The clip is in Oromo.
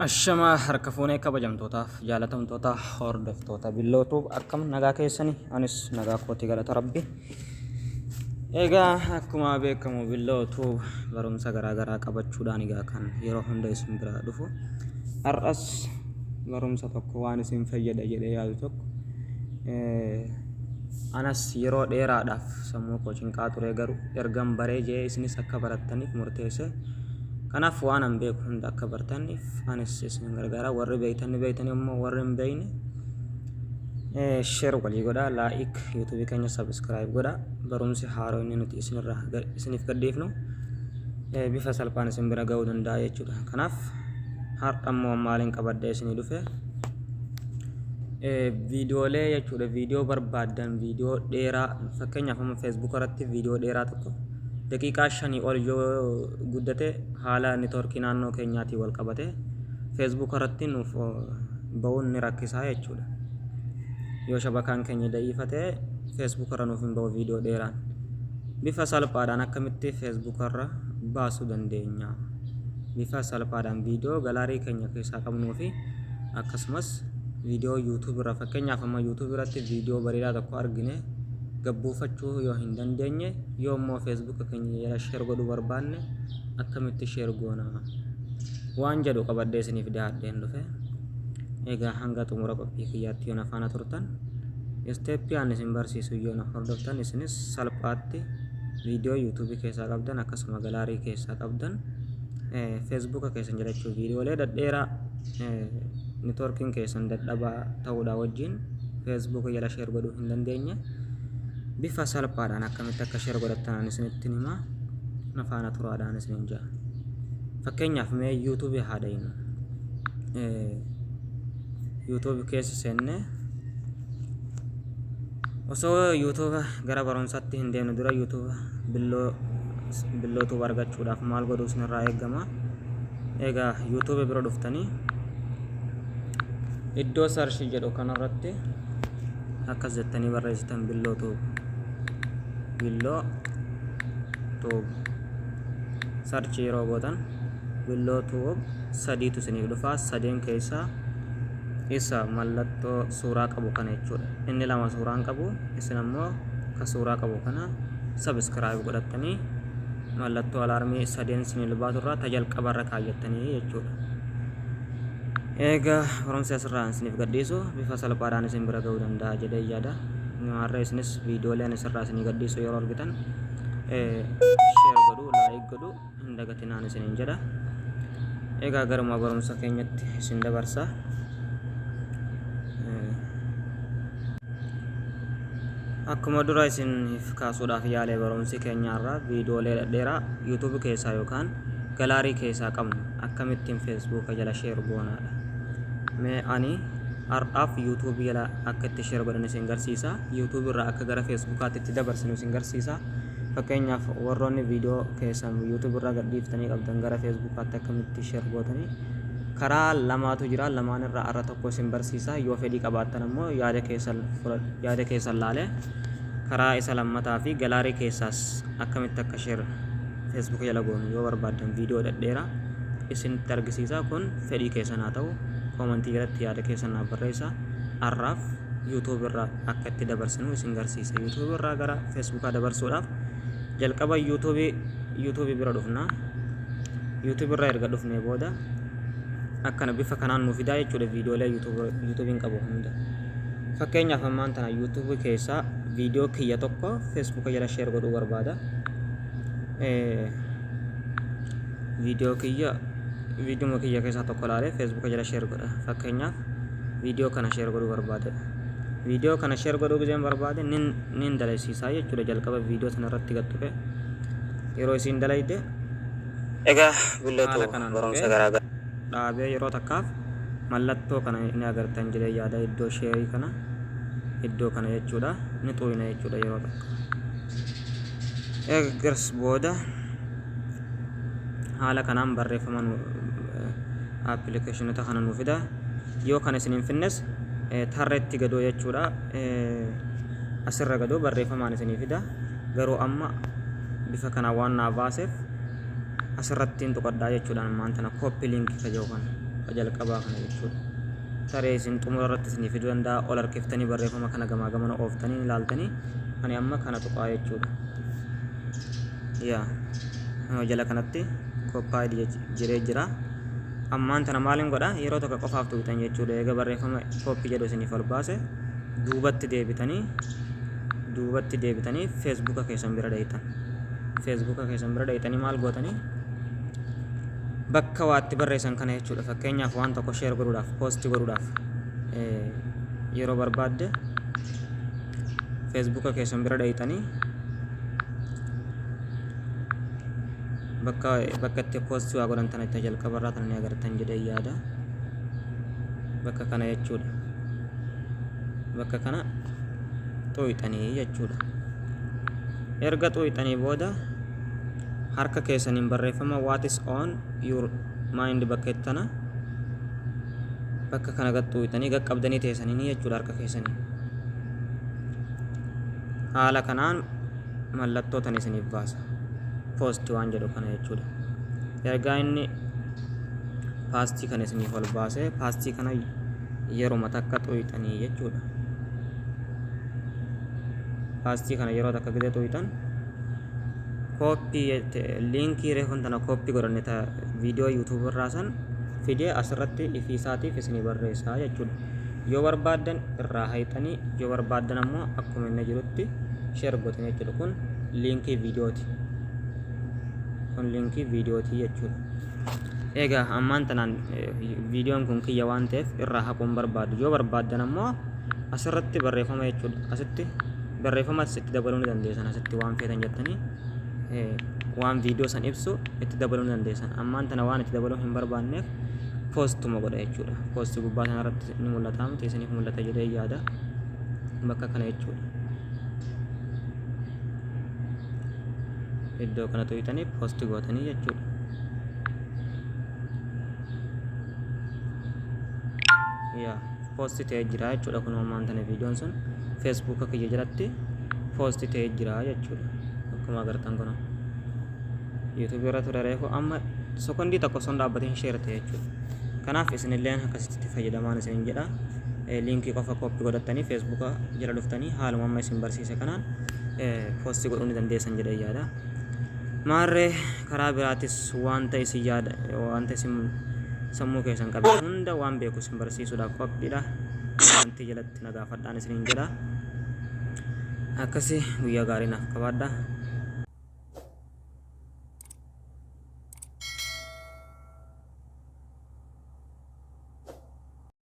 Ashamaa harka fuunee kabajamtootaaf jaalatamtoota hordoftoota Billoo Tube, akkam nagaa keessani? Anis nagaa kooti, galata Rabbi. Egaa akkuma beekamu Billoo Tube barumsa garaa garaa qabachuudhaan egaa kan yeroo hunda isin bira dhufu, har'as barumsa tokko waan isin fayyada jedhee yaadu tokko, anas yeroo dheeraadhaaf sammuu koo cinqaa ture, garuu ergan baree jee isinis akka barattaniif murteesse. Kanaaf waan an beeku hunda akka bartaniif anis isin gargaara. Warri beektan ni beektani, immoo warri hin beekne share walii godha, like, YouTube keenya subscribe godha. Barumsi haaroo inni nuti isinirraa isiniif gadhiifnu bifa salphaan isin bira ga'uu danda'a jechuudha. Kanaaf har'a immoo maaliin qabadhee isinii dhufe? Viidiyoolee jechuudha. Viidiyoo barbaaddan, viidiyoo dheeraa, fakkeenyaaf amma Facebook irratti viidiyoo dheeraa tokko daqiiqaa 5 ol yoo guddate, haala networkii naannoo keenyaatiin wal qabate Facebook irratti nuuf ba'uun ni rakkisaa jechuudha. Yoo shabakaan keenya da'iifa ta'e, Facebook irra nuuf hin ba'u viidiyoo dheeraan. Bifa salphaadhaan akkamitti Facebook irra baasuu dandeenya? Bifa salphaadhaan viidiyoo gallery keenya keessaa qabnuu fi akkasumas viidiyoo YouTube irra, fakkeenyaaf amma YouTube irratti viidiyoo bareedaa tokko argine gabbuufachuu yoo hin dandeenye, yoo immoo Facebook keenya jala share godhuu barbaanne, akkamitti share goona waan jedhu qabadhee isiniif dhiyaadheen dhufe. Egaa hanga xumura qophii kiyyaatti yoo na faana turtan, step ani isin barsiisu yoo na hordoftan, isinis salphaatti viidiyoo YouTube keessaa qabdan akkasuma gallery keessaa qabdan Facebook keessan jalachuu, viidiyoolee dhedheeraa networkiin keessan dadhabaa ta'uudha wajjin Facebook jala share godhuu hin dandeenye, bifa salphaadhaan akkamitti akka share godhattan ani isinitti hima. Na faana turaadhaan isinin ja'a. Fakkeenyaaf mee YouTube haa dhayinu. YouTube keessa seenne, osoo YouTube gara barumsaatti hin deemne dura, YouTube Billoo Tube argachuudhaaf maal godhuu isinirraa eegama? Egaa YouTube bira dhuftanii iddoo search jedhu kanarratti akkas jettanii barreessitan: Billoo Tube. Billoo Tube search yeroo gootan, Billoo Tube sadiitu isiniif dhufa. Sadeen keessaa isa mallattoo suuraa qabu kana jechuudha. Inni lama suuraan qabu, isin ammoo ka suuraa qabu kana subscribe godhattanii, mallattoo alarmii sadeen isinii baatu irraa ta jalqabarra kaayyattanii jechuudha. Egaa barumsi asirraa isiniif gadhiisu bifa salphaadhaan isin bira ga'uu danda'a jedhee yaada. Har'a isinis viidiyoolee ani asirraa isinii gadhiisu yeroo argitan share godhuu, like godhuu hin dagatinaan isiniin jedha. Egaa garuma barumsa keenyatti isin dabarsa. Akkuma dura isiniif kaasuudhaaf yaale, barumsi keenyaarraa viidiyoolee dhedheeraa YouTube keessaa yookaan gallery keessaa qabnu akkamittiin Facebook jala share goonaadha. Mee ani har'aaf YouTube jala akka itti share godhan isin garsiisa. YouTube irraa akka gara Facebookaatti itti dabarsinu isin garsiisa. Fakkeenyaaf warroonni viidiyoo keessan YouTube irraa gadhiiftanii qabdan gara Facebookaatti akkamitti share gootanii, karaa lamaatu jira. Lamaan irraa har'a tokko isin barsiisa. Yoo fedhii qabaattan ammoo yaada keessan laalee karaa isa lammataa fi gallery keessaas akkamitti akka share Facebook jala goonu, yoo barbaaddan viidiyoo dhedheeraa isinitti argisiisa. Kun fedhii keessan haa ta'u, comment jalatti yaada keessan naaf barreessa. Har'aaf YouTube irraa akka itti dabarsinu isin garsiisa. YouTube irraa gara Facebookaa dabarsuudhaaf jalqaba YouTube bira dhufna. YouTube irraa erga dhufnee booda akkana bifa kanaan nu fidaa jechuudha, viidiyoolee YouTubein qabu hunda. Fakkeenyaaf ammaan tana YouTube keessaa viidiyoo kiyya tokko Facebook jala share godhuu barbaada. Viidiyoo kiyya, viidiyoo kiyya keessaa tokko ilaalee Facebook jala share godha. Fakkeenyaaf viidiyoo kana share godhuu barbaade. Viidiyoo kana share godhuu gizeen barbaade, nin dalaysiisaa jechuudha. Jalqaba viidiyoo sana irratti gad tuqe. Yeroo isiin dalayde Egaa Billoo haala Tube kanaan barumsa tuqee garaa garaa dhaabee, yeroo takkaaf mallattoo kana ni agartan jedhee yaada, iddoo share kana, iddoo kana jechuudha, ni xuqna jechuudha yeroo takka. Eegas booda haala kanaan barreeffama nu appilikeeshinota kana nu fida. Yoo kana isin hin finnes, tarreetti gadoo jechuudha, asirra gadoo barreeffamaan isinii fida. Garuu amma bifa kanaan waan naa baaseef asirratti hin tuqadhaa jechuudha. Ammaan tana copy link ka jiru kana Jalqabaa kana jechuudha. Taree isin xumura irratti isinii fiduu danda'a. Ol harkiftanii barreeffama kana gamaa gamana ooftanii ilaaltanii, ani amma kana tuqaa jechuudha. Yaa jala kanatti copied jedhee jira. Ammaan tana maaliin godha? Yeroo tokko qofaaf tuqxan jechuudha. Eega barreeffama copy jedhu isiniif ol baase, duubatti deebitanii Feesbuuka keessan bira dhayitan. Feesbuuka keessan bira dhayitanii maal gootanii? Bakka waatti barreessan kana jechuudha. Fakkeenyaaf, waan tokko share godhuudhaaf, post godhuudhaaf yeroo barbaadde, Feesbuuka keessan bira dhayitanii bakka itti post waa godhan tana itti jalqabarraa tana ni agartan jedhee yaada. Bakka kana jechuudha. Bakka kana xuyxanii jechuudha. Erga xuyxanii booda harka keessaniin barreeffama "What is on your mind" bakka itti tana, bakka kana gad xuyxanii qaqqabdanii teessanii jechuudha harka keessanii. Haala kanaan mallattoo tan isiniif baasa. Post waan jedhu kana jechuudha. Ergaa inni paste kana isiniif ol baase, paste kana yeruma takka xuyxanii jechuudha. Paste kana yeroo takka gide xuyxan, copy link reefun tana copy godhanne ta viidiyoo YouTube irraa san fidee asirratti ifii isaatiif isinii barreessaa jechuudha. Yoo barbaaddan irraa hayxanii, yoo barbaaddan ammoo akkuma inni jirutti share gootanii jechuudha. Kun link viidiyooti. Kun link viidiyooti jechuudha. Egaa ammaan tanaan viidiyoon kun kiyya waan ta'eef irraa haquun barbaadu. Yoo barbaaddan ammoo asirratti barreeffama jechuudha. Asitti barreeffama itti dabaluu ni dandeessan. Asitti waan feetan jettanii waan viidiyoo san ibsu itti dabaluu ni dandeessan. Ammaan tana waan itti dabaluu hin barbaanneef postuma godha jechuudha. Post gubbaa sanarratti ni mul'ata miti? Isiniif mul'ata jedhee yaada. Bakka kana jechuudha. Iddoo kana tuqxanii post gootanii jechuudha. Yaa, post ta'ee jira jechuudha. Kun ammaan tana viidiyoon sun Feesbuuka kiyya jalatti post ta'ee jira jechuudha. Akkuma agartan kun YouTube irra ture reefu, amma sekondii tokko osoo hin dhaabbatin share ta'e jechuudha. Kanaaf isinilleen akkasitti fayyadamaan isinin jedha. Link qofa copy godhattanii Feesbuuka jala dhuftanii haaluma amma isin barsiise kanaan post godhuu ni dandeessan jedhee yaada. Maarree, karaa biraatis wanta isin yaada, wanta isin sammuu keessan qabe hunda waan beeku isin barsiisuudhaaf qophiidha. Wanti jalatti na gaafadhaan isiniin jedha. Akkasi, guyyaa gaarii naaf qabaadha.